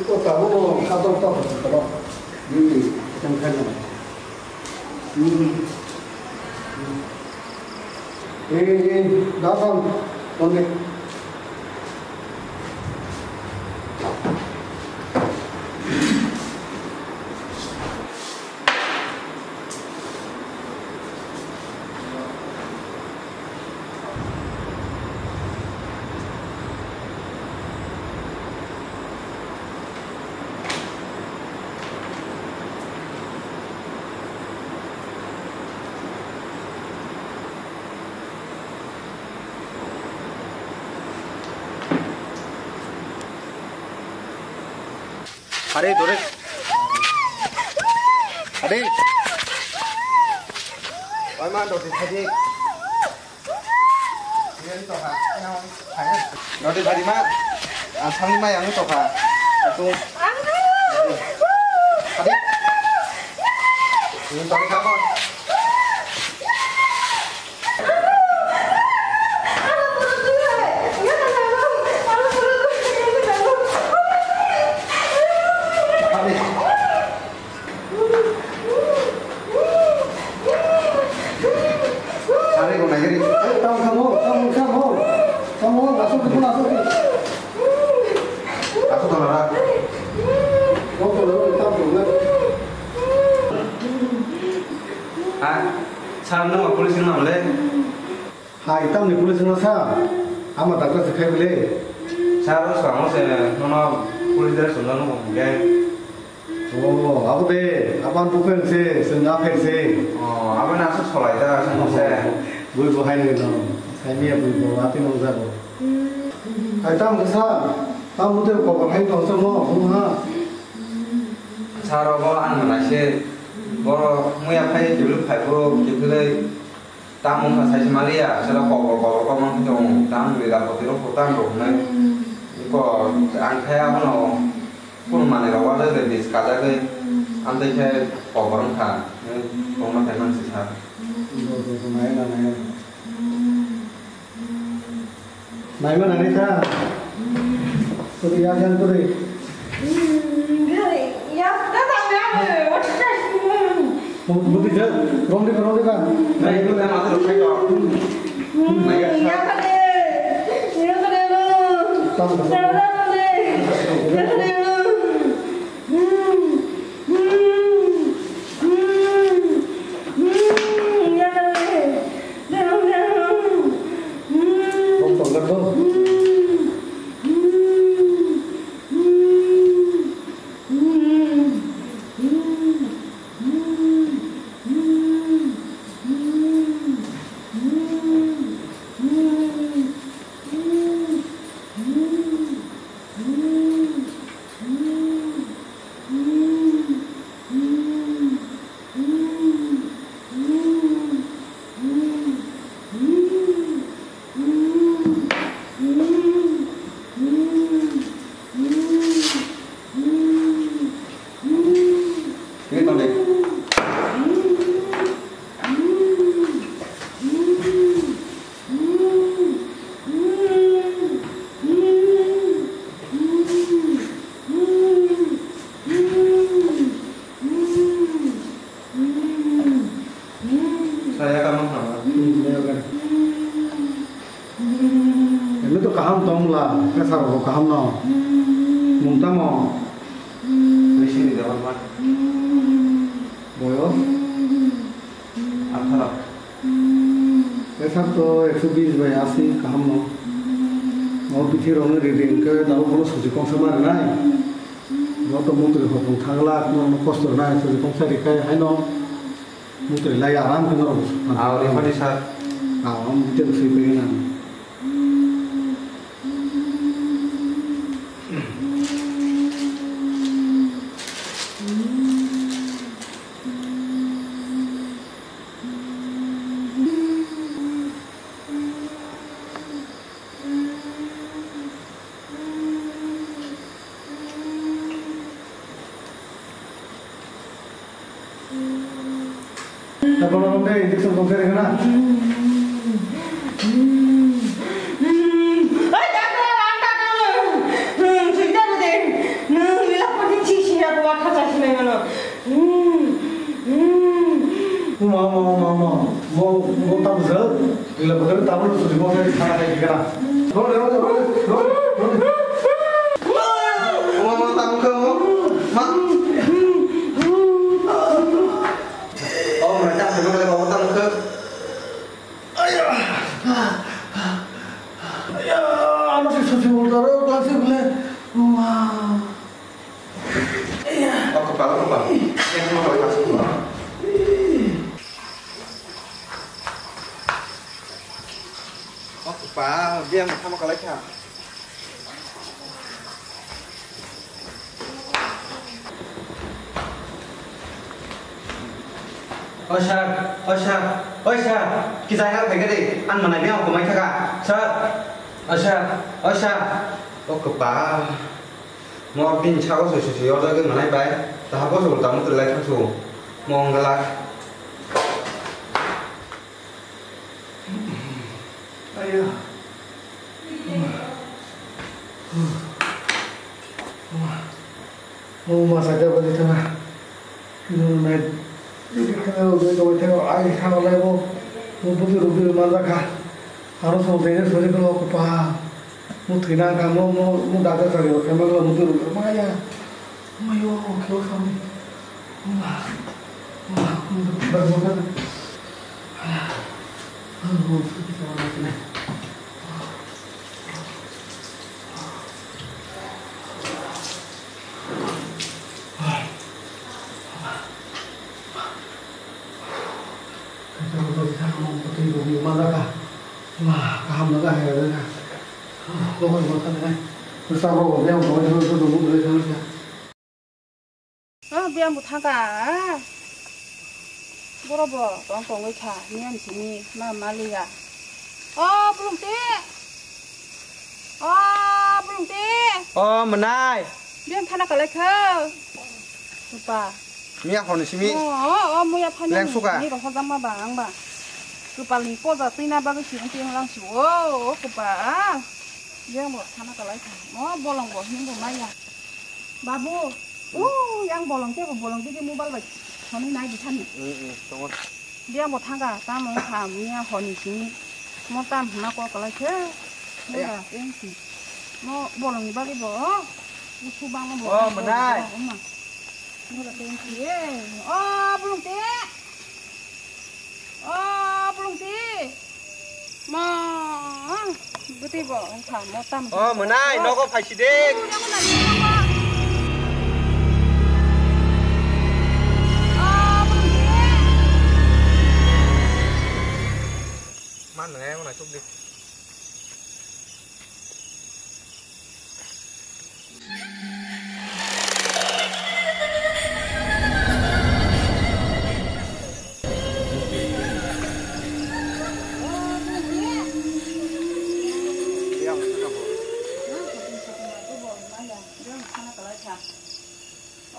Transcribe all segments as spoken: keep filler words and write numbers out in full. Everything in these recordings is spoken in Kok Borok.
Ko tabuk no khator tabuk tabuk. Hmm, tang khan. Hmm. Eh, eh, datang, tonne. Are, dore. Are. Oi, ma, dore, thadi. Roti bari ma, ang thangwi mai ang tokha. Tung. Hadi. Ini tadi kapan? Hadi. Sari ko nagari. Eh, tamo, tamo, tamo, tamo. Tamo, asok, asok, asok. Asok, tamo, ra. Oh, tamo, tamo, tamo. Ha, sir, no, police no le. Hai, tamni police no sa. Ama doctor se khai bile. Sir, o sa, o se, no, no, police dere sundalo ko, gang. Oh, abo de, aban buphang se, chwng aphek se. Oh, abo na aswk solai da, aswk se. Bui bo hai nang no, sai miya bui bo, ati nang jago. Hai tam khe sa, tam bute kokor hai tong chamo, bung ha. Sir, obo ang nai se, boro muya phai, tebul phai, boro kiphilai. Tamo wngkha saisa maliya, sero kobor kobor kobor wngkha tong, tamo lila kotiro kotang rok hwnwi. Iko ang khe abono kunu manwi rok wajakle bis kajagwi, amtwi khe kobor wngkha, tongma khe nang sisa. Naima nani ta. Koti ya jan kore. Ya, ta ta ya. Budi ja, romdi romdi ba. Nai, itu kan masih lupa itu. Nai, ya, ya, kade. Ya, kade lo. Tam, tam. Sabar, kade. Ya, kade lo. Saya kamu sama. Ini to kaham tong la, pressure rok kaham no. Mung tamo? Bisi ni dapat ma. Boyos? Atharo. Pressure to ekso bis bai asi kaham no. Mo bithi rok no ridi hwnkhe tabuk bono suji kongsa ma rwnai. Mo to mutri hopung thangla, mo kosto rwnai, suji kongsa rikhai haino. Mutri lai aram khe norok. Ah, olimani sir. Ah, ang mutri sui pegena. Injection kong kere kana? Tabuk susi mo khe khana khai khe na. Role, role, role, role, role. Omo, omo, tabuk khe omo. Ma. Omo, mai tabuk khe, omo, tabuk khe. Aya. Aya, ano si susi mo taro, klasi bole. Ma. Aya. Ako pala, ako pala. Yang mau kau kasih. O kwpal, biyang tamo kalai kha. O sir, o sir, o sir, kisa help khaikha de, ang manai biyang kwmai thaka, sir, o sir, o sir, o kwpal. Mo bini sago sui sui sui o jagwi manai bai, tahap o sui tamo twlai thangsu, mo wng glak. Ayo. Oh, masa dia balik sana. Ini naik. Ini kena udah kau tengok air sama lagi bu. Bu butuh rugi mana kah? Harus mau beli sore kalau apa? Mau tenang kamu mau mau datang sore kalau butuh rugi mana ya? Mayo, kau kami. Oh, biyang bo thangka, ah. Borok bo tong tongwi kha, niyan simi ma maliya. Oh, bulung te. Oh, bulung te. Oh, mwnai. Biyang thana kalai kha. Rupa. Miya honi simi. Oh, oh, oh, muya thani. Leng suka. Ni rohor jang ma ba, ang ba. Rupa ni poja twi na bagwi si, ang twi lang si. Oh, oh, kupa. Biyang bo thana kalai kha. Oh, bolong bo, hini bo maya. Babu, uh, yang bolong tebo bolong tigi mobile bai thani nai di thani. Mm, mm, tongo. Dia bo thangka, tamo wngkha, miya honi simi. Mo tam hima kok kalai khe. Aya. Mo da tengsi. Mo bolong ni bagwi bo. Usu bang mo. Oh, bolong manai. Mo da tengsi, eh. Oh, bolong te. O, bolong ti. Ma, bwtwi bo wngkha, mo tam. O, mwnai, nogo phaisi de. O, bolong ti. Ma, nwnai, mwnai, tuk di.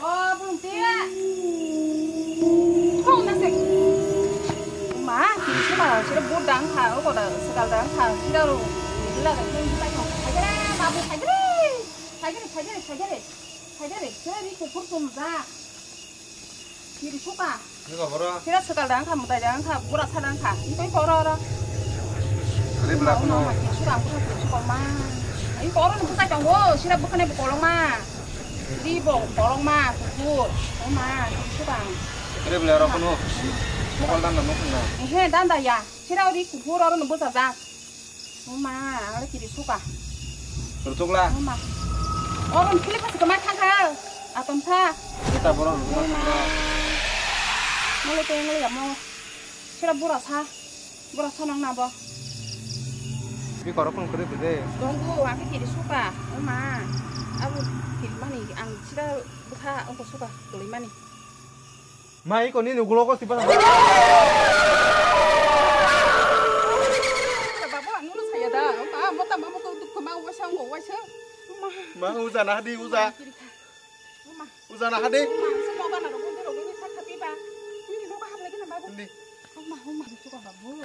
O, bolong te. Thong na se. Ma, kiri se ba, sira bur dang kha, o koda, sekal dang kha, sira ro. Bila da, thong bila thong. Thai gere, babu, thai gere. Thai gere, thai gere, thai gere. Thai gere, sira ri kuphur tum ja. Kiri suka. Ni ko boro. Sira sekal dang kha, mutai dang kha, bura sa dang kha. Ni koi koro ro. Ani bela kuno. Ma, kiri suka, bura kiri suka ma. Ni koro ni bukai tongo, sira bukane bukolong ma. Ri bo kolong ma kuphur. O ma, kuphur bang. Ri bela ro kuno. Mokol dan na mokol na. Ehe, dan da ya. Sira ri kuphur aro no bwsa jak. O ma, ang le kiri suka. Rutuk la. O ma. O ron philip pasi kemar thang kha. Atom sa. Kita borok rutuk la. Mole teng le yamo. Sira bura sa. Bura sa nang na bo. Bi korok kon kore de. Donggu, ang kiri suka. O ma. Abo kiri mani ang sira bukha ongko suka tuli mani. Ma, iko nini ugulogo sipa. Babu, ang nunu saya da. Ma, mota mamu ko duk ma waisa ngo waisa. Ma. Ma, uza na di, uza. Uza na hadi. Ma, se moga na rogo de rogo ni sa khapi ba. Nini noga hap lagi na babu. Hindi. Ma, ma, suka babu.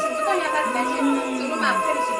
Chwng joto yakarnai se, chwngno maaf khairi se.